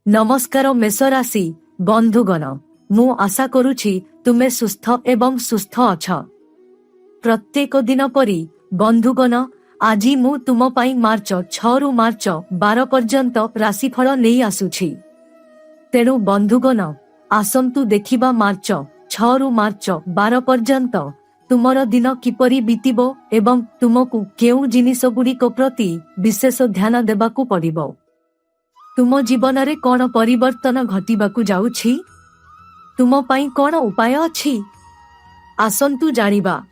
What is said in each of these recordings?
ନମସ୍କାର ମେଷ ରାଶି ବନ୍ଧୁଗଣ, ମୁଁ ଆଶା କରୁଛି ତୁମେ ସୁସ୍ଥ ଏବଂ ସୁସ୍ଥ ଅଛ। ପ୍ରତ୍ୟେକ ଦିନ ପରି ବନ୍ଧୁଗଣ, ଆଜି ମୁଁ ତୁମ ପାଇଁ ମାର୍ଚ୍ଚ 6ରୁ ମାର୍ଚ୍ଚ 12 ପର୍ଯ୍ୟନ୍ତ ରାଶିଫଳ ନେଇ ଆସୁଛି। ତେଣୁ ବନ୍ଧୁଗଣ, ଆସନ୍ତୁ ଦେଖିବା ମାର୍ଚ୍ଚ 6ରୁ ମାର୍ଚ୍ଚ 12 ପର୍ଯ୍ୟନ୍ତ ତୁମର ଦିନ କିପରି ବିତିବ ଏବଂ ତୁମକୁ କେଉଁ ଜିନିଷଗୁଡ଼ିକ ପ୍ରତି ବିଶେଷ ଧ୍ୟାନ ଦେବାକୁ ପଡ଼ିବ। ତୁମ ଜୀବନରେ କଣ ପରିବର୍ତ୍ତନ ଘଟିବାକୁ ଯାଉଛି? ତୁମ ପାଇଁ କଣ ଉପାୟ ଅଛି? ଆସନ୍ତୁ ଜାଣିବା।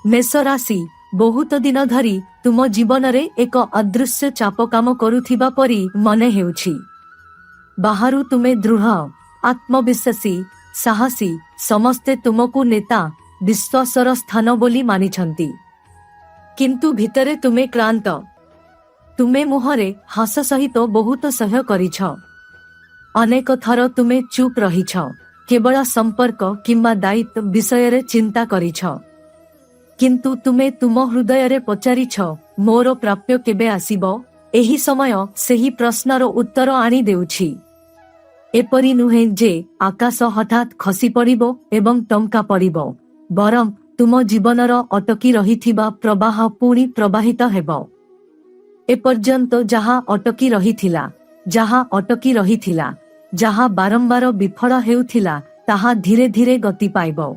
ମେଷ ରାଶି, ବହୁତ ଦିନ ଧରି ତୁମ ଜୀବନରେ ଏକ ଅଦୃଶ୍ୟ ଚାପ କାମ କରୁଥିବା ପରି ମନେ ହେଉଛି। ବାହାରୁ ତୁମେ ଦୃଢ଼, ଆତ୍ମବିଶ୍ୱାସୀ, ସାହସୀ। ସମସ୍ତେ ତୁମକୁ ନେତା, ବିଶ୍ୱାସର ସ୍ଥାନ ବୋଲି ମାନିଛନ୍ତି। କିନ୍ତୁ ଭିତରେ ତୁମେ କ୍ଳାନ୍ତ। ତୁମେ ମୁହଁରେ ହସ ସହିତ ବହୁତ ସହ୍ୟ କରିଛ। ଅନେକ ଥର ତୁମେ ଚୁପ୍ ରହିଛ, କେବଳ ସମ୍ପର୍କ କିମ୍ବା ଦାୟିତ୍ୱ ବିଷୟରେ ଚିନ୍ତା କରିଛ। କିନ୍ତୁ ତୁମେ ତୁମ ହୃଦୟରେ ପଚାରିଛ, "ମୋର ପ୍ରାପ୍ୟ କେବେ ଆସିବ?" ଏହି ସମୟ ସେହି ପ୍ରଶ୍ନର ଉତ୍ତର ଆଣି ଦେଉଛି। ଏପରି ନୁହେଁ ଯେ ଆକାଶ ହଠାତ୍ ଖସି ପଡ଼ିବ ଏବଂ ଟଙ୍କା ପଡ଼ିବ, ବରଂ ତୁମ ଜୀବନର ଅଟକି ରହିଥିବା ପ୍ରବାହ ପୁଣି ପ୍ରବାହିତ ହେବ। ଏପର୍ଯ୍ୟନ୍ତ ଯାହା ଅଟକି ରହିଥିଲା, ଯାହା ଅଟକି ରହିଥିଲା, ଯାହା ବାରମ୍ବାର ବିଫଳ ହେଉଥିଲା, ତାହା ଧୀରେ ଧୀରେ ଗତି ପାଇବ।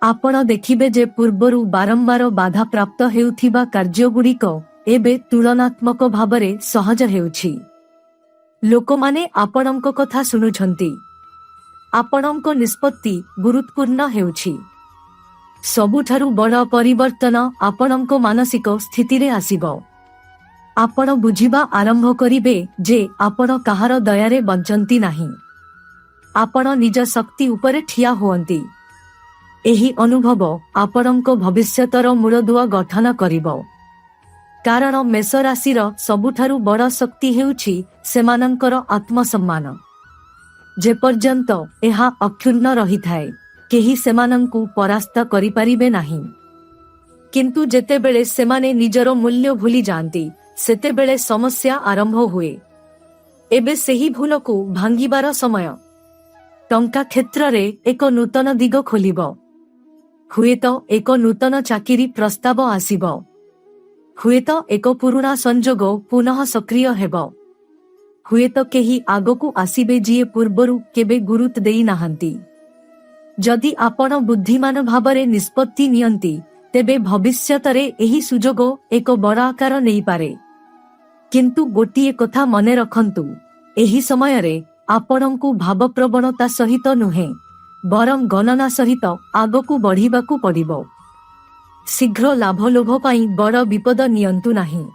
ଆପଣ ଦେଖିବେ ଯେ ପୂର୍ବରୁ ବାରମ୍ବାର ବାଧାପ୍ରାପ୍ତ ହେଉଥିବା କାର୍ଯ୍ୟଗୁଡ଼ିକ ଏବେ ତୁଳନାତ୍ମକ ଭାବରେ ସହଜ ହେଉଛି। ଲୋକମାନେ ଆପଣଙ୍କ କଥା ଶୁଣୁଛନ୍ତି। ଆପଣଙ୍କ ନିଷ୍ପତ୍ତି ଗୁରୁତ୍ୱପୂର୍ଣ୍ଣ ହେଉଛି। ସବୁଠାରୁ ବଡ଼ ପରିବର୍ତ୍ତନ ଆପଣଙ୍କ ମାନସିକ ସ୍ଥିତିରେ ଆସିବ। ଆପଣ ବୁଝିବା ଆରମ୍ଭ କରିବେ ଯେ ଆପଣ କାହାର ଦୟାରେ ବଞ୍ଚନ୍ତି ନାହିଁ। ଆପଣ ନିଜ ଶକ୍ତି ଉପରେ ଠିଆ ହୁଅନ୍ତି। ଏହି ଅନୁଭବ ଆପଣଙ୍କ ଭବିଷ୍ୟତର ମୂଳଦୁଆ ଗଠନ କରିବ। କାରଣ ମେଷ ରାଶିର ସବୁଠାରୁ ବଡ଼ ଶକ୍ତି ହେଉଛି ସେମାନଙ୍କର ଆତ୍ମସମ୍ମାନ। ଯେପର୍ଯ୍ୟନ୍ତ ଏହା ଅକ୍ଷୁଣ୍ଣ ରହିଥାଏ, କେହି ସେମାନଙ୍କୁ ପରାସ୍ତ କରିପାରିବେ ନାହିଁ। କିନ୍ତୁ ଯେତେବେଳେ ସେମାନେ ନିଜର ମୂଲ୍ୟ ଭୁଲି ଯାଆନ୍ତି, ସେତେବେଳେ ସମସ୍ୟା ଆରମ୍ଭ ହୁଏ। ଏବେ ସେହି ଭୁଲକୁ ଭାଙ୍ଗିବାର ସମୟ। ଟଙ୍କା କ୍ଷେତ୍ରରେ ଏକ ନୂତନ ଦିଗ ଖୋଲିବ। ହୁଏତ ଏକ ନୂତନ ଚାକିରି ପ୍ରସ୍ତାବ ଆସିବ। ହୁଏତ ଏକ ପୁରୁଣା ସଂଯୋଗ ପୁନଃ ସକ୍ରିୟ ହେବ। ହୁଏତ କେହି ଆଗକୁ ଆସିବେ ଯିଏ ପୂର୍ବରୁ କେବେ ଗୁରୁତ୍ୱ ଦେଇନାହାନ୍ତି। ଯଦି ଆପଣ ବୁଦ୍ଧିମାନ ଭାବରେ ନିଷ୍ପତ୍ତି ନିଅନ୍ତି, ତେବେ ଭବିଷ୍ୟତରେ ଏହି ସୁଯୋଗ ଏକ ବଡ଼ ଆକାର ନେଇପାରେ। କିନ୍ତୁ ଗୋଟିଏ କଥା ମନେ ରଖନ୍ତୁ, ଏହି ସମୟରେ ଆପଣଙ୍କୁ ଭାବପ୍ରବଣତା ସହିତ ନୁହେଁ, ବରଂ ଗଣନା ସହିତ ଆଗକୁ ବଢ଼ିବାକୁ ପଡ଼ିବ। ଶୀଘ୍ର ଲାଭ ଲୋଭ ପାଇଁ ବଡ଼ ବିପଦ ନିଅନ୍ତୁ ନାହିଁ।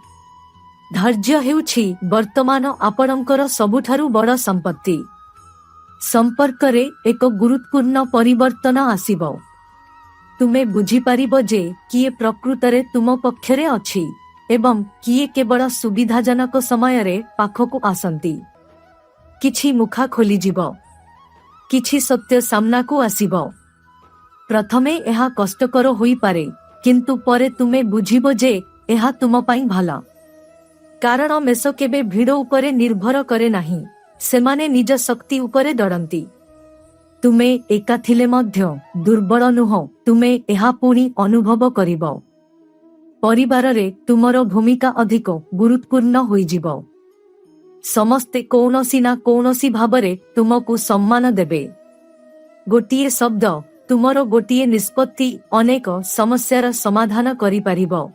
ଧୈର୍ଯ୍ୟ ହେଉଛି ବର୍ତ୍ତମାନ ଆପଣଙ୍କର ସବୁଠାରୁ ବଡ଼ ସମ୍ପତ୍ତି। ସମ୍ପର୍କରେ ଏକ ଗୁରୁତ୍ୱପୂର୍ଣ୍ଣ ପରିବର୍ତ୍ତନ ଆସିବ। ତୁମେ ବୁଝିପାରିବ ଯେ କିଏ ପ୍ରକୃତରେ ତୁମ ପକ୍ଷରେ ଅଛି ଏବଂ କିଏ କେବଳ ସୁବିଧାଜନକ ସମୟରେ ପାଖକୁ ଆସନ୍ତି। କିଛି ମୁଖା ଖୋଲିଯିବ। କିଛି ସତ୍ୟ ସାମ୍ନାକୁ ଆସିବ। ପ୍ରଥମେ ଏହା କଷ୍ଟକର ହୋଇପାରେ, କିନ୍ତୁ ପରେ ତୁମେ ବୁଝିବ ଯେ ଏହା ତୁମ ପାଇଁ ଭଲ। କାରଣ ମେଷ କେବେ ଭିଡ଼ ଉପରେ ନିର୍ଭର କରେ ନାହିଁ। ସେମାନେ ନିଜ ଶକ୍ତି ଉପରେ ଡରନ୍ତି। ତୁମେ ଏକା ଥିଲେ ମଧ୍ୟ ଦୁର୍ବଳ ନୁହଁ, ତୁମେ ଏହା ପୁଣି ଅନୁଭବ କରିବ। ପରିବାରରେ ତୁମର ଭୂମିକା ଅଧିକ ଗୁରୁତ୍ୱପୂର୍ଣ୍ଣ ହୋଇଯିବ। ସମସ୍ତେ କୌଣସି ନା କୌଣସି ଭାବରେ ତୁମକୁ ସମ୍ମାନ ଦେବେ। ଗୋଟିଏ ଶବ୍ଦ, ତୁମର ଗୋଟିଏ ନିଷ୍ପତ୍ତି ଅନେକ ସମସ୍ୟାର ସମାଧାନ କରିପାରିବ।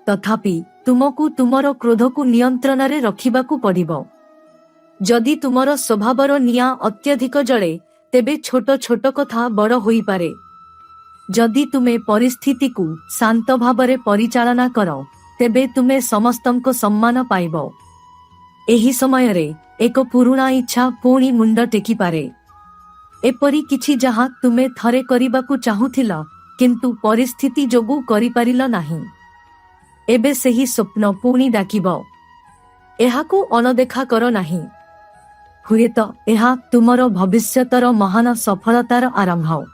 ତଥାପି ତୁମକୁ ତୁମର କ୍ରୋଧକୁ ନିୟନ୍ତ୍ରଣରେ ରଖିବାକୁ ପଡ଼ିବ। ଯଦି ତୁମର ସ୍ୱଭାବର ନିଆଁ ଅତ୍ୟଧିକ ଜଳେ, ତେବେ ଛୋଟ ଛୋଟ କଥା ବଡ଼ ହୋଇପାରେ। ଯଦି ତୁମେ ପରିସ୍ଥିତିକୁ ଶାନ୍ତ ଭାବରେ ପରିଚାଳନା କର, ତେବେ ତୁମେ ସମସ୍ତଙ୍କ ସମ୍ମାନ ପାଇବ। ଏହି ସମୟରେ ଏକ ପୁରୁଣା ଇଚ୍ଛା ପୁଣି ମୁଣ୍ଡ ଟେକିପାରେ। ଏପରି କିଛି ଯାହା ତୁମେ ଥରେ କରିବାକୁ ଚାହୁଁଥିଲ, କିନ୍ତୁ ପରିସ୍ଥିତି ଯୋଗୁଁ କରିପାରିଲ ନାହିଁ। ଏବେ ସେହି ସ୍ୱପ୍ନ ପୁଣି ଡାକିବ। ଏହାକୁ ଅଣଦେଖା କର ନାହିଁ। ହୁଏତ ଏହା ତୁମର ଭବିଷ୍ୟତର ମହାନ ସଫଳତାର ଆରମ୍ଭ।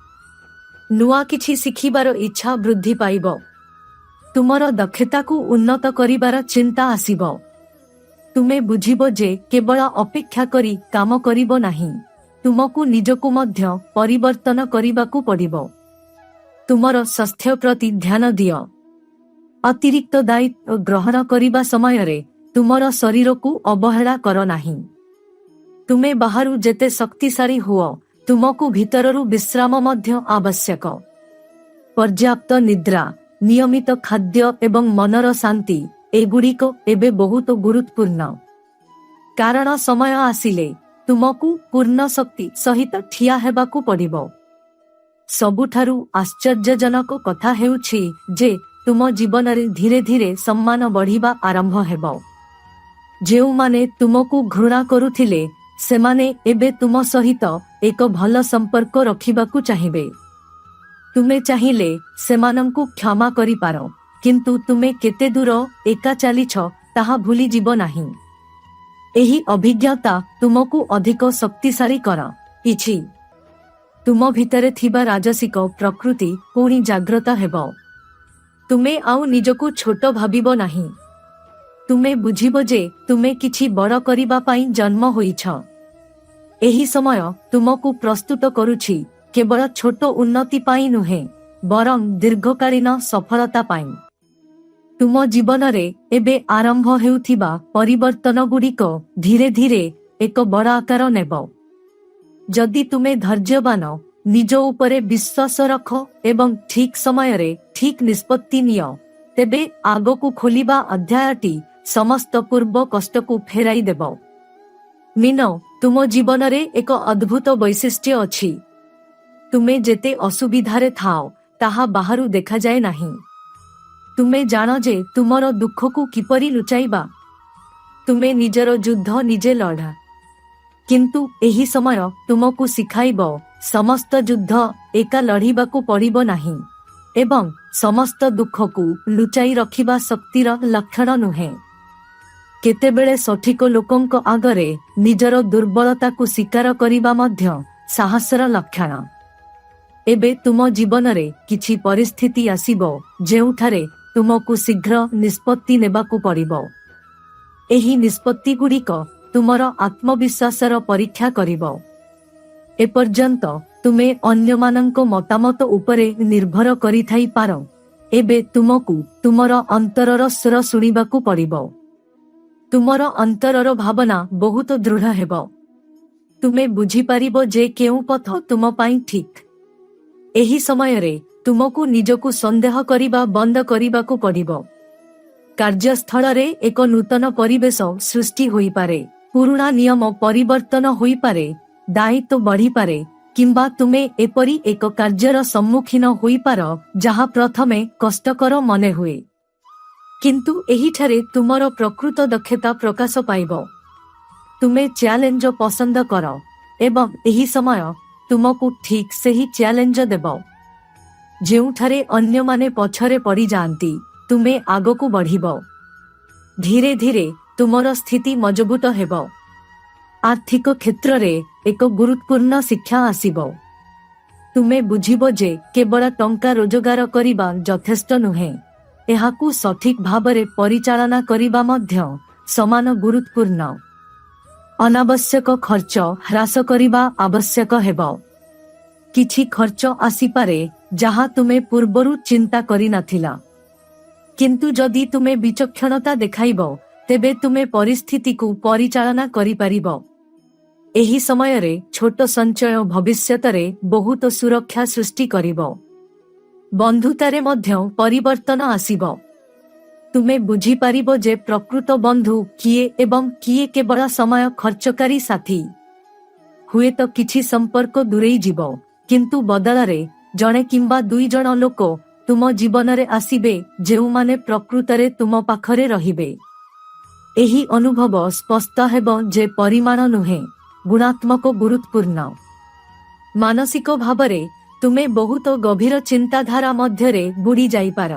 ନୂଆ କିଛି ଶିଖିବାର ଇଚ୍ଛା ବୃଦ୍ଧି ପାଇବ। ତୁମର ଦକ୍ଷତାକୁ ଉନ୍ନତ କରିବାର ଚିନ୍ତା ଆସିବ। ତୁମେ ବୁଝିବ ଯେ କେବଳ ଅପେକ୍ଷା କରି କାମ କରିବ ନାହିଁ, ତୁମକୁ ନିଜକୁ ମଧ୍ୟ ପରିବର୍ତ୍ତନ କରିବାକୁ ପଡ଼ିବ। ତୁମର ସ୍ୱାସ୍ଥ୍ୟ ପ୍ରତି ଧ୍ୟାନ ଦିଅ। ଅତିରିକ୍ତ ଦାୟିତ୍ୱ ଗ୍ରହଣ କରିବା ସମୟରେ ତୁମର ଶରୀରକୁ ଅବହେଳା କର ନାହିଁ। ତୁମେ ବାହାରୁ ଯେତେ ଶକ୍ତିଶାଳୀ ହୁଅ, ତୁମକୁ ଭିତରରୁ ବିଶ୍ରାମ ମଧ୍ୟ ଆବଶ୍ୟକ। ପର୍ଯ୍ୟାପ୍ତ ନିଦ୍ରା, ନିୟମିତ ଖାଦ୍ୟ ଏବଂ ମନର ଶାନ୍ତି, ଏଗୁଡ଼ିକ ଏବେ ବହୁତ ଗୁରୁତ୍ୱପୂର୍ଣ୍ଣ। କାରଣ ସମୟ ଆସିଲେ ତୁମକୁ ପୂର୍ଣ୍ଣ ଶକ୍ତି ସହିତ ଠିଆ ହେବାକୁ ପଡ଼ିବ। ସବୁଠାରୁ ଆଶ୍ଚର୍ଯ୍ୟଜନକ କଥା ହେଉଛି ଯେ ତୁମ ଜୀବନରେ ଧୀରେ ଧୀରେ ସମ୍ମାନ ବଢ଼ିବା ଆରମ୍ଭ ହେବ। ଯେଉଁମାନେ ତୁମକୁ ଘୃଣା କରୁଥିଲେ, ସେମାନେ ଏବେ ତୁମ ସହିତ ଏକ ଭଲ ସମ୍ପର୍କ ରଖିବାକୁ ଚାହିଁବେ। ତୁମେ ଚାହିଁଲେ ସେମାନଙ୍କୁ କ୍ଷମା କରିପାର, କିନ୍ତୁ ତୁମେ କେତେ ଦୂର ଏକା ଚାଲିଛ ତାହା ଭୁଲିଯିବ ନାହିଁ। ଏହି ଅଭିଜ୍ଞତା ତୁମକୁ ଅଧିକ ଶକ୍ତିଶାଳୀ କର କିଛି। ତୁମ ଭିତରେ ଥିବା ରାଜସିକ ପ୍ରକୃତି ପୁଣି ଜାଗ୍ରତ ହେବ। ତୁମେ ଆଉ ନିଜକୁ ଛୋଟ ଭାବିବ ନାହିଁ। ତୁମେ ବୁଝିବ ଯେ ତୁମେ କିଛି ବଡ଼ କରିବା ପାଇଁ ଜନ୍ମ ହୋଇଛ। ଏହି ସମୟ ତୁମକୁ ପ୍ରସ୍ତୁତ କରୁଛି କେବଳ ଛୋଟ ଉନ୍ନତି ପାଇଁ ନୁହେଁ, ବରଂ ଦୀର୍ଘକାଳୀନ ସଫଳତା ପାଇଁ। ତୁମ ଜୀବନରେ ଏବେ ଆରମ୍ଭ ହେଉଥିବା ପରିବର୍ତ୍ତନଗୁଡ଼ିକ ଧୀରେ ଧୀରେ ଏକ ବଡ଼ ଆକାର ନେବ। ଯଦି ତୁମେ ଧୈର୍ଯ୍ୟବାନ, ନିଜ ଉପରେ ବିଶ୍ୱାସ ରଖ ଏବଂ ଠିକ୍ ସମୟରେ ଠିକ୍ ନିଷ୍ପତ୍ତି ନିଅ, ତେବେ ଆଗକୁ ଖୋଲିବା ଅଧ୍ୟାୟଟି ସମସ୍ତ ପୂର୍ବ କଷ୍ଟକୁ ଫେରାଇ ଦେବ। ମୀନ, ତୁମ ଜୀବନରେ ଏକ ଅଦ୍ଭୁତ ବୈଶିଷ୍ଟ୍ୟ ଅଛି। ତୁମେ ଯେତେ ଅସୁବିଧାରେ ଥାଅ, ତାହା ବାହାରୁ ଦେଖାଯାଏ ନାହିଁ। ତୁମେ ଜାଣ ଯେ ତୁମର ଦୁଃଖକୁ କିପରି ଲୁଚାଇବା। ତୁମେ ନିଜର ଯୁଦ୍ଧ ନିଜେ ଲଢ଼। କିନ୍ତୁ ଏହି ସମୟ ତୁମକୁ ଶିଖାଇବ, ସମସ୍ତ ଯୁଦ୍ଧ ଏକା ଲଢ଼ିବାକୁ ପଡ଼ିବ ନାହିଁ ଏବଂ ସମସ୍ତ ଦୁଃଖକୁ ଲୁଚାଇ ରଖିବା ଶକ୍ତିର ଲକ୍ଷଣ ନୁହେଁ। କେତେବେଳେ ସଠିକ ଲୋକଙ୍କ ଆଗରେ ନିଜର ଦୁର୍ବଳତାକୁ ସ୍ୱୀକାର କରିବା ମଧ୍ୟ ସାହସର ଲକ୍ଷଣ। ଏବେ ତୁମ ଜୀବନରେ କିଛି ପରିସ୍ଥିତି ଆସିବ ଯେଉଁଠାରେ ତୁମକୁ ଶୀଘ୍ର ନିଷ୍ପତ୍ତି ନେବାକୁ ପଡ଼ିବ। ଏହି ନିଷ୍ପତ୍ତିଗୁଡ଼ିକ ତୁମର ଆତ୍ମବିଶ୍ୱାସର ପରୀକ୍ଷା କରିବ। ଏପର୍ଯ୍ୟନ୍ତ ତୁମେ ଅନ୍ୟମାନଙ୍କ ମତାମତ ଉପରେ ନିର୍ଭର କରିଥାଇପାର। ଏବେ ତୁମକୁ ତୁମର ଅନ୍ତରର ସ୍ୱର ଶୁଣିବାକୁ ପଡ଼ିବ। ତୁମର ଅନ୍ତରର ଭାବନା ବହୁତ ଦୃଢ଼ ହେବ। ତୁମେ ବୁଝିପାରିବ ଯେ କେଉଁ ପଥ ତୁମ ପାଇଁ ଠିକ୍। ଏହି ସମୟରେ ତୁମକୁ ନିଜକୁ ସନ୍ଦେହ କରିବା ବନ୍ଦ କରିବାକୁ ପଡ଼ିବ। କାର୍ଯ୍ୟସ୍ଥଳରେ ଏକ ନୂତନ ପରିବେଶ ସୃଷ୍ଟି ହୋଇପାରେ। ପୁରୁଣା ନିୟମ ପରିବର୍ତ୍ତନ ହୋଇପାରେ, ଦାୟିତ୍ୱ ବଢ଼ିପାରେ କିମ୍ବା ତୁମେ ଏପରି ଏକ କାର୍ଯ୍ୟର ସମ୍ମୁଖୀନ ହୋଇପାର ଯାହା ପ୍ରଥମେ କଷ୍ଟକର ମନେ ହୁଏ। କିନ୍ତୁ ଏହିଠାରେ ତୁମର ପ୍ରକୃତ ଦକ୍ଷତା ପ୍ରକାଶ ପାଇବ। ତୁମେ ଚ୍ୟାଲେଞ୍ଜ ପସନ୍ଦ କର ଏବଂ ଏହି ସମୟ ତୁମକୁ ଠିକ୍ ସେହି ଚ୍ୟାଲେଞ୍ଜ ଦେବ। ଯେଉଁଠାରେ ଅନ୍ୟମାନେ ପଛରେ ପଡ଼ିଯାଆନ୍ତି, ତୁମେ ଆଗକୁ ବଢ଼ିବ। ଧୀରେ ଧୀରେ ତୁମର ସ୍ଥିତି ମଜବୁତ ହେବ। ଆର୍ଥିକ କ୍ଷେତ୍ରରେ ଏକ ଗୁରୁତ୍ୱପୂର୍ଣ୍ଣ ଶିକ୍ଷା ଆସିବ। ତୁମେ ବୁଝିବ ଯେ କେବଳ ଟଙ୍କା ରୋଜଗାର କରିବା ଯଥେଷ୍ଟ ନୁହେଁ, ଏହାକୁ ସଠିକ ଭାବରେ ପରିଚାଳନା କରିବା ମଧ୍ୟ ସମାନ ଗୁରୁତ୍ୱପୂର୍ଣ୍ଣ। ଅନାବଶ୍ୟକ ଖର୍ଚ୍ଚ ହ୍ରାସ କରିବା ଆବଶ୍ୟକ ହେବ। କିଛି ଖର୍ଚ୍ଚ ଆସିପାରେ ଯାହା ତୁମେ ପୂର୍ବରୁ ଚିନ୍ତା କରିନଥିଲ। କିନ୍ତୁ ଯଦି ତୁମେ ବିଚକ୍ଷଣତା ଦେଖାଇବ, ତେବେ ତୁମେ ପରିସ୍ଥିତିକୁ ପରିଚାଳନା କରିପାରିବ। ଏହି ସମୟରେ ଛୋଟ ସଞ୍ଚୟ ଭବିଷ୍ୟତରେ ବହୁତ ସୁରକ୍ଷା ସୃଷ୍ଟି କରିବ। ବନ୍ଧୁତାରେ ମଧ୍ୟ ପରିବର୍ତ୍ତନ ଆସିବ। ତୁମେ ବୁଝିପାରିବ ଯେ ପ୍ରକୃତ ବନ୍ଧୁ କିଏ ଏବଂ କିଏ କେବଳ ସମୟ ଖର୍ଚ୍ଚକାରୀ ସାଥୀ। ହୁଏତ କିଛି ସମ୍ପର୍କ ଦୂରେଇ ଯିବ, କିନ୍ତୁ ବଦଳରେ ଜଣେ କିମ୍ବା ଦୁଇ ଜଣ ଲୋକ ତୁମ ଜୀବନରେ ଆସିବେ ଯେଉଁମାନେ ପ୍ରକୃତରେ ତୁମ ପାଖରେ ରହିବେ। ଏହି ଅନୁଭବ ସ୍ପଷ୍ଟ ହେବ ଯେ ପରିମାଣ ନୁହେଁ, ଗୁଣାତ୍ମକ ଗୁରୁତ୍ୱପୂର୍ଣ୍ଣ। ମାନସିକ ଭାବରେ ତୁମେ ବହୁତ ଗଭୀର ଚିନ୍ତାଧାରା ମଧ୍ୟରେ ବୁଡ଼ି ଯାଇପାର।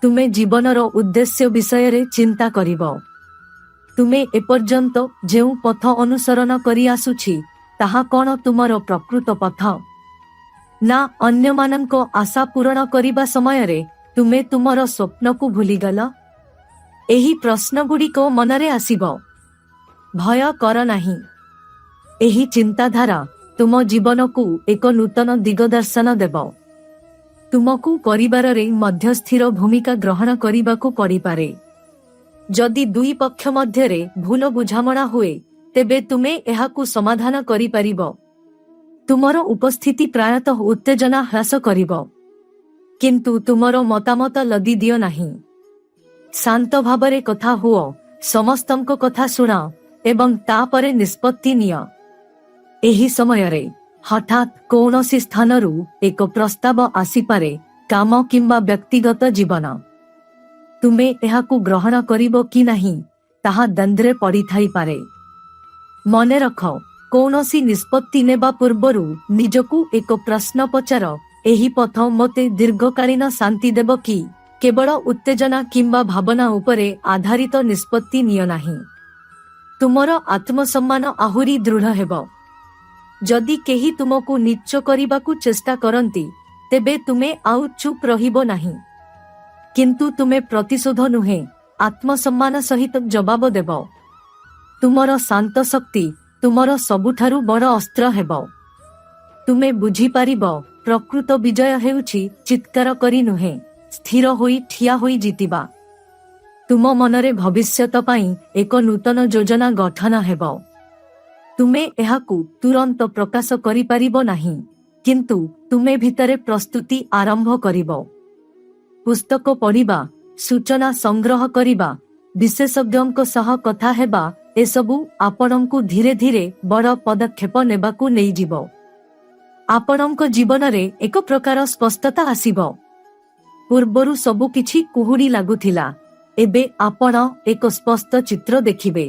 ତୁମେ ଜୀବନର ଉଦ୍ଦେଶ୍ୟ ବିଷୟରେ ଚିନ୍ତା କରିବ। ତୁମେ ଏପର୍ଯ୍ୟନ୍ତ ଯେଉଁ ପଥ ଅନୁସରଣ କରି ଆସୁଛି, ତାହା କଣ ତୁମର ପ୍ରକୃତ ପଥ? ନା ଅନ୍ୟମାନଙ୍କ ଆଶା ପୂରଣ କରିବା ସମୟରେ ତୁମେ ତୁମର ସ୍ୱପ୍ନକୁ ଭୁଲିଗଲ? ଏହି ପ୍ରଶ୍ନଗୁଡ଼ିକ ମନରେ ଆସିବ। ଭୟ କର ନାହିଁ। ଏହି ଚିନ୍ତାଧାରା ତୁମ ଜୀବନକୁ ଏକ ନୂତନ ଦିଗଦର୍ଶନ ଦେବ। ତୁମକୁ ପରିବାରରେ ମଧ୍ୟସ୍ଥିର ଭୂମିକା ଗ୍ରହଣ କରିବାକୁ ପଡ଼ିପାରେ। ଯଦି ଦୁଇ ପକ୍ଷ ମଧ୍ୟରେ ଭୁଲ ବୁଝାମଣା ହୁଏ, ତେବେ ତୁମେ ଏହାକୁ ସମାଧାନ କରିପାରିବ। ତୁମର ଉପସ୍ଥିତି ପ୍ରାୟତଃ ଉତ୍ତେଜନା ହ୍ରାସ କରିବ। କିନ୍ତୁ ତୁମର ମତାମତ ଲଦି ଦିଅ ନାହିଁ। ଶାନ୍ତ ଭାବରେ କଥା ହୁଅ, ସମସ୍ତଙ୍କ କଥା ଶୁଣ ଏବଂ ତାପରେ ନିଷ୍ପତ୍ତି ନିଅ। ଏହି ସମୟରେ ହଠାତ୍ କୌଣସି ସ୍ଥାନରୁ ଏକ ପ୍ରସ୍ତାବ ଆସିପାରେ, କାମ କିମ୍ବା ବ୍ୟକ୍ତିଗତ ଜୀବନ। ତୁମେ ଏହାକୁ ଗ୍ରହଣ କରିବ କି ନାହିଁ, ତାହା ଦ୍ୱନ୍ଦ୍ୱରେ ପଡ଼ିଥାଇପାରେ। ମନେ ରଖ, କୌଣସି ନିଷ୍ପତ୍ତି ନେବା ପୂର୍ବରୁ ନିଜକୁ ଏକ ପ୍ରଶ୍ନ ପଚାର, ଏହି ପଥ ମୋତେ ଦୀର୍ଘକାଳୀନ ଶାନ୍ତି ଦେବ କି? କେବଳ ଉତ୍ତେଜନା କିମ୍ବା ଭାବନା ଉପରେ ଆଧାରିତ ନିଷ୍ପତ୍ତି ନିଅ ନାହିଁ। ତୁମର ଆତ୍ମସମ୍ମାନ ଆହୁରି ଦୃଢ଼ ହେବ। ଯଦି କେହି ତୁମକୁ ନୀଚ କରିବାକୁ ଚେଷ୍ଟା କରନ୍ତି, ତେବେ ତୁମେ ଆଉ ଚୁପ୍ ରହିବ ନାହିଁ। କିନ୍ତୁ ତୁମେ ପ୍ରତିଶୋଧ ନୁହେଁ, ଆତ୍ମସମ୍ମାନ ସହିତ ଜବାବ ଦେବ। ତୁମର ଶାନ୍ତ ଶକ୍ତି ତୁମର ସବୁଠାରୁ ବଡ଼ ଅସ୍ତ୍ର ହେବ। ତୁମେ ବୁଝିପାରିବ, ପ୍ରକୃତ ବିଜୟ ହେଉଛି ଚିତ୍କାର କରି ନୁହେଁ, ସ୍ଥିର ହୋଇ ଠିଆ ହୋଇ ଜିତିବା। ତୁମ ମନରେ ଭବିଷ୍ୟତ ପାଇଁ ଏକ ନୂତନ ଯୋଜନା ଗଠନ ହେବ। ତୁମେ ଏହାକୁ ତୁରନ୍ତ ପ୍ରକାଶ କରିପାରିବ ନାହିଁ, କିନ୍ତୁ ତୁମେ ଭିତରେ ପ୍ରସ୍ତୁତି ଆରମ୍ଭ କରିବ। ପୁସ୍ତକ ପଢ଼ିବା, ସୂଚନା ସଂଗ୍ରହ କରିବା, ବିଶେଷଜ୍ଞଙ୍କ ସହ କଥା ହେବା, ଏସବୁ ଆପଣଙ୍କୁ ଧୀରେ ଧୀରେ ବଡ଼ ପଦକ୍ଷେପ ନେବାକୁ ନେଇଯିବ। ଆପଣଙ୍କ ଜୀବନରେ ଏକ ପ୍ରକାର ସ୍ପଷ୍ଟତା ଆସିବ। ପୂର୍ବରୁ ସବୁ କିଛି କୁହୁଡ଼ି ଲାଗୁଥିଲା, ଏବେ ଆପଣ ଏକ ସ୍ପଷ୍ଟ ଚିତ୍ର ଦେଖିବେ।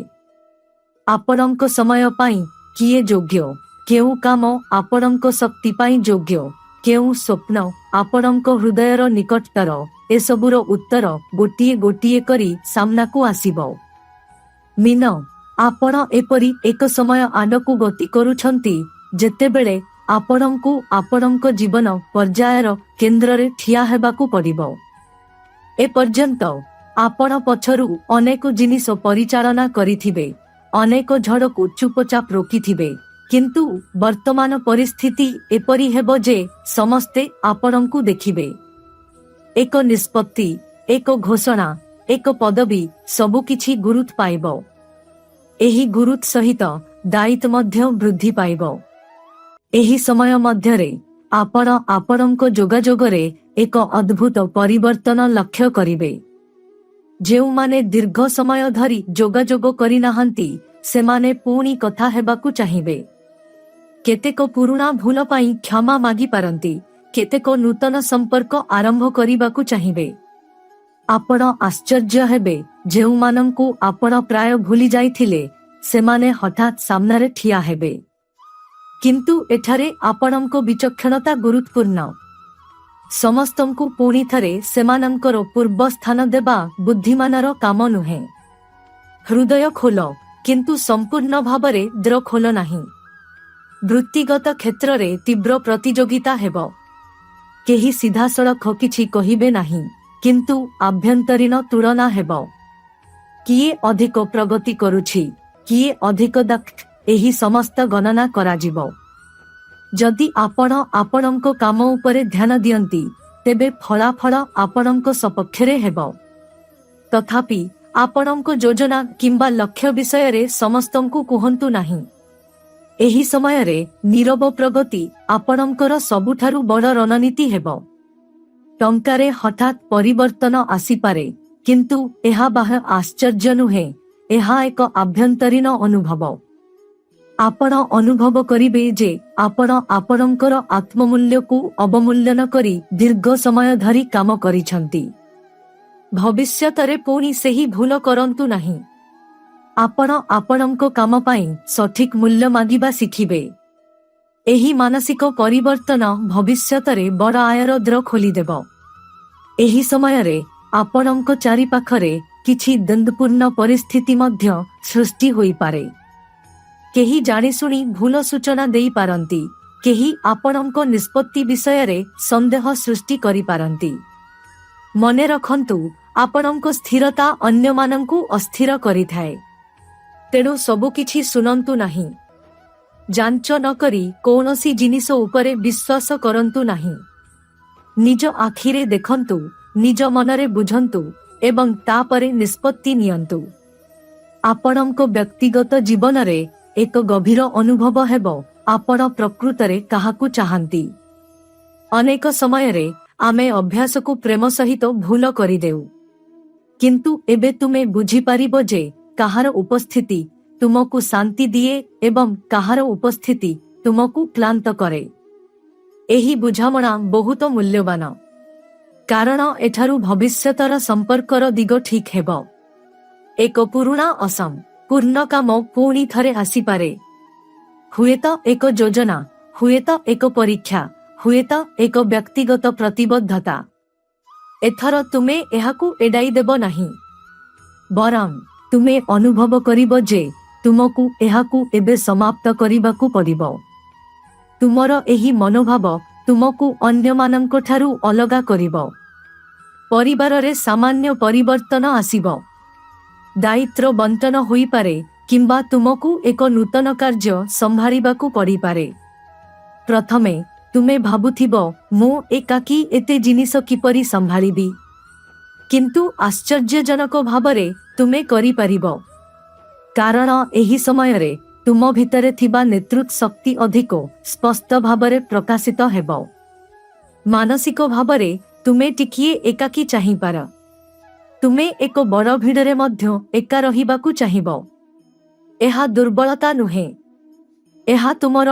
ଆପଣଙ୍କ ସମୟ ପାଇଁ କିଏ ଯୋଗ୍ୟ, କେଉଁ କାମ ଆପଣଙ୍କ ଶକ୍ତି ପାଇଁ ଯୋଗ୍ୟ, କେଉଁ ସ୍ୱପ୍ନ ଆପଣଙ୍କ ହୃଦୟର ନିକଟତର, ଏସବୁର ଉତ୍ତର ଗୋଟିଏ ଗୋଟିଏ କରି ସାମ୍ନାକୁ ଆସିବ। ମୀନ, ଆପଣ ଏପରି ଏକ ସମୟ ଆଡ଼କୁ ଗତି କରୁଛନ୍ତି, ଯେତେବେଳେ ଆପଣଙ୍କୁ ଆପଣଙ୍କ ଜୀବନ ପର୍ଯ୍ୟାୟର କେନ୍ଦ୍ରରେ ଠିଆ ହେବାକୁ ପଡ଼ିବ। ଏପର୍ଯ୍ୟନ୍ତ ଆପଣ ପଛରୁ ଅନେକ ଜିନିଷ ପରିଚାଳନା କରିଥିବେ, ଅନେକ ଝଡ଼କୁ ଚୁପଚାପ ରୋକିଥିବେ, କିନ୍ତୁ ବର୍ତ୍ତମାନ ପରିସ୍ଥିତି ଏପରି ହେବ ଯେ ସମସ୍ତେ ଆପଣଙ୍କୁ ଦେଖିବେ। ଏକ ନିଷ୍ପତ୍ତି, ଏକ ଘୋଷଣା, ଏକ ପଦବୀ, ସବୁକିଛି ଗୁରୁତ୍ୱ ପାଇବ। ଏହି ଗୁରୁତ୍ୱ ସହିତ ଦାୟିତ୍ୱ ମଧ୍ୟ ବୃଦ୍ଧି ପାଇବ। ଏହି ସମୟ ମଧ୍ୟରେ ଆପଣ ଆପଣଙ୍କ ଯୋଗାଯୋଗରେ ଏକ ଅଦ୍ଭୁତ ପରିବର୍ତ୍ତନ ଲକ୍ଷ୍ୟ କରିବେ। ଯେଉଁମାନେ ଦୀର୍ଘ ସମୟ ଧରି ଯୋଗାଯୋଗ କରିନାହାନ୍ତି, ସେମାନେ ପୁଣି କଥା ହେବାକୁ ଚାହିଁବେ। କେତେକ ପୁରୁଣା ଭୁଲ ପାଇଁ କ୍ଷମା ମାଗିପାରନ୍ତି, କେତେକ ନୂତନ ସମ୍ପର୍କ ଆରମ୍ଭ କରିବାକୁ ଚାହିଁବେ। ଆପଣ ଆଶ୍ଚର୍ଯ୍ୟ ହେବେ, ଯେଉଁମାନଙ୍କୁ ଆପଣ ପ୍ରାୟ ଭୁଲି ଯାଇଥିଲେ, ସେମାନେ ହଠାତ୍ ସାମ୍ନାରେ ଠିଆ ହେବେ। କିନ୍ତୁ ଏଠାରେ ଆପଣଙ୍କ ବିଚକ୍ଷଣତା ଗୁରୁତ୍ୱପୂର୍ଣ୍ଣ। ସମସ୍ତଙ୍କୁ ପୁଣି ଥରେ ସେମାନଙ୍କର ପୂର୍ବ ସ୍ଥାନ ଦେବା ବୁଦ୍ଧିମାନର କାମ ନୁହେଁ। ହୃଦୟ ଖୋଲ, କିନ୍ତୁ ସମ୍ପୂର୍ଣ୍ଣ ଭାବରେ ଦ୍ୱାର ଖୋଲ ନାହିଁ। ବୃତ୍ତିଗତ କ୍ଷେତ୍ରରେ ତୀବ୍ର ପ୍ରତିଯୋଗିତା ହେବ। କେହି ସିଧାସଳଖ କିଛି କହିବେ ନାହିଁ, କିନ୍ତୁ ଆଭ୍ୟନ୍ତରୀଣ ତୁଳନା ହେବ। କିଏ ଅଧିକ ପ୍ରଗତି କରୁଛି, କିଏ ଅଧିକ ଦକ୍ଷ, ଏହି ସମସ୍ତ ଗଣନା କରାଯିବ। ଯଦି ଆପଣ ଆପଣଙ୍କ କାମ ଉପରେ ଧ୍ୟାନ ଦିଅନ୍ତି, ତେବେ ଫଳାଫଳ ଆପଣଙ୍କ ସପକ୍ଷରେ ହେବ। ତଥାପି ଆପଣଙ୍କ ଯୋଜନା କିମ୍ବା ଲକ୍ଷ୍ୟ ବିଷୟରେ ସମସ୍ତଙ୍କୁ କୁହନ୍ତୁ ନାହିଁ। ଏହି ସମୟରେ ନୀରବ ପ୍ରଗତି ଆପଣଙ୍କର ସବୁଠାରୁ ବଡ଼ ରଣନୀତି ହେବ। ଟଙ୍କାରେ ହଠାତ୍ ପରିବର୍ତ୍ତନ ଆସିପାରେ, କିନ୍ତୁ ଏହା ବାହ୍ୟ ଆଶ୍ଚର୍ଯ୍ୟ ନୁହେଁ। ଏହା ଏକ ଆଭ୍ୟନ୍ତରୀଣ ଅନୁଭବ। ଆପଣ ଅନୁଭବ କରିବେ ଯେ ଆପଣ ଆପଣଙ୍କର ଆତ୍ମମୂଲ୍ୟକୁ ଅବମୂଲ୍ୟନ କରି ଦୀର୍ଘ ସମୟ ଧରି କାମ କରିଛନ୍ତି। ଭବିଷ୍ୟତରେ ପୁଣି ସେହି ଭୁଲ କରନ୍ତୁ ନାହିଁ। ଆପଣ ଆପଣଙ୍କ କାମ ପାଇଁ ସଠିକ ମୂଲ୍ୟ ମାଗିବା ଶିଖିବେ। ଏହି ମାନସିକ ପରିବର୍ତ୍ତନ ଭବିଷ୍ୟତରେ ବଡ଼ ଆୟର ଦ୍ୱାର ଖୋଲିଦେବ। ଏହି ସମୟରେ ଆପଣଙ୍କ ଚାରିପାଖରେ କିଛି ଦ୍ୱନ୍ଦ୍ୱପୂର୍ଣ୍ଣ ପରିସ୍ଥିତି ମଧ୍ୟ ସୃଷ୍ଟି ହୋଇପାରେ। କେହି ଜାଣିଶୁଣି ଭୁଲ ସୂଚନା ଦେଇପାରନ୍ତି, କେହି ଆପଣଙ୍କ ନିଷ୍ପତ୍ତି ବିଷୟରେ ସନ୍ଦେହ ସୃଷ୍ଟି କରିପାରନ୍ତି। ମନେ ରଖନ୍ତୁ, ଆପଣଙ୍କ ସ୍ଥିରତା ଅନ୍ୟମାନଙ୍କୁ ଅସ୍ଥିର କରିଥାଏ। ତେଣୁ ସବୁକିଛି ଶୁଣନ୍ତୁ ନାହିଁ। ଯାଞ୍ଚ ନ କରି କୌଣସି ଜିନିଷ ଉପରେ ବିଶ୍ୱାସ କରନ୍ତୁ ନାହିଁ। ନିଜ ଆଖିରେ ଦେଖନ୍ତୁ, ନିଜ ମନରେ ବୁଝନ୍ତୁ ଏବଂ ତାପରେ ନିଷ୍ପତ୍ତି ନିଅନ୍ତୁ। ଆପଣଙ୍କ ବ୍ୟକ୍ତିଗତ ଜୀବନରେ ଏକ ଗଭୀର ଅନୁଭବ ହେବ, ଆପଣ ପ୍ରକୃତରେ କାହାକୁ ଚାହାନ୍ତି। ଅନେକ ସମୟରେ ଆମେ ଅଭ୍ୟାସକୁ ପ୍ରେମ ସହିତ ଭୁଲ କରିଦେଉ। କିନ୍ତୁ ଏବେ ତୁମେ ବୁଝିପାରିବ ଯେ କାହାର ଉପସ୍ଥିତି ତୁମକୁ ଶାନ୍ତି ଦିଏ ଏବଂ କାହାର ଉପସ୍ଥିତି ତୁମକୁ କ୍ଳାନ୍ତ କରେ। ଏହି ବୁଝାମଣା ବହୁତ ମୂଲ୍ୟବାନ, କାରଣ ଏଠାରୁ ଭବିଷ୍ୟତର ସମ୍ପର୍କର ଦିଗ ଠିକ୍ ହେବ। ଏକ ପୁରୁଣା ଅସମ୍ପୂର୍ଣ୍ଣ କାମ ପୁଣି ଥରେ ଆସିପାରେ। ହୁଏତ ଏକ ଯୋଜନା, ହୁଏତ ଏକ ପରୀକ୍ଷା, ହୁଏତ ଏକ ବ୍ୟକ୍ତିଗତ ପ୍ରତିବଦ୍ଧତା। ଏଥର ତୁମେ ଏହାକୁ ଏଡ଼ାଇ ଦେବ ନାହିଁ। ବରଂ ତୁମେ ଅନୁଭବ କରିବ ଯେ ତୁମକୁ ଏହାକୁ ଏବେ ସମାପ୍ତ କରିବାକୁ ପଡ଼ିବ। ତୁମର ଏହି ମନୋଭାବ ତୁମକୁ ଅନ୍ୟମାନଙ୍କଠାରୁ ଅଲଗା କରିବ। ପରିବାରରେ ସାମାନ୍ୟ ପରିବର୍ତ୍ତନ ଆସିବ। ଦାୟିତ୍ୱ ବଣ୍ଟନ ହୋଇପାରେ କିମ୍ବା ତୁମକୁ ଏକ ନୂତନ କାର୍ଯ୍ୟ ସମ୍ଭାଳିବାକୁ ପଡ଼ିପାରେ। ପ୍ରଥମେ ତୁମେ ଭାବୁଥିବ, ମୁଁ ଏକାକୀ ଏତେ ଜିନିଷ କିପରି ସମ୍ଭାଳିବି? କିନ୍ତୁ ଆଶ୍ଚର୍ଯ୍ୟଜନକ ଭାବରେ ତୁମେ କରିପାରିବ, କାରଣ ଏହି ସମୟରେ ତୁମ ଭିତରେ ଥିବା ନେତୃତ୍ୱ ଶକ୍ତି ଅଧିକ ସ୍ପଷ୍ଟ ଭାବରେ ପ୍ରକାଶିତ ହେବ। ମାନସିକ ଭାବରେ ତୁମେ ଟିକିଏ ଏକାକୀ ଚାହିଁପାର। ତୁମେ ଏକ ବଡ଼ ଭିଡ଼ରେ ମଧ୍ୟ ଏକା ରହିବାକୁ ଚାହିଁବ। ଏହା ଦୁର୍ବଳତା ନୁହେଁ। ଏହା ତୁମର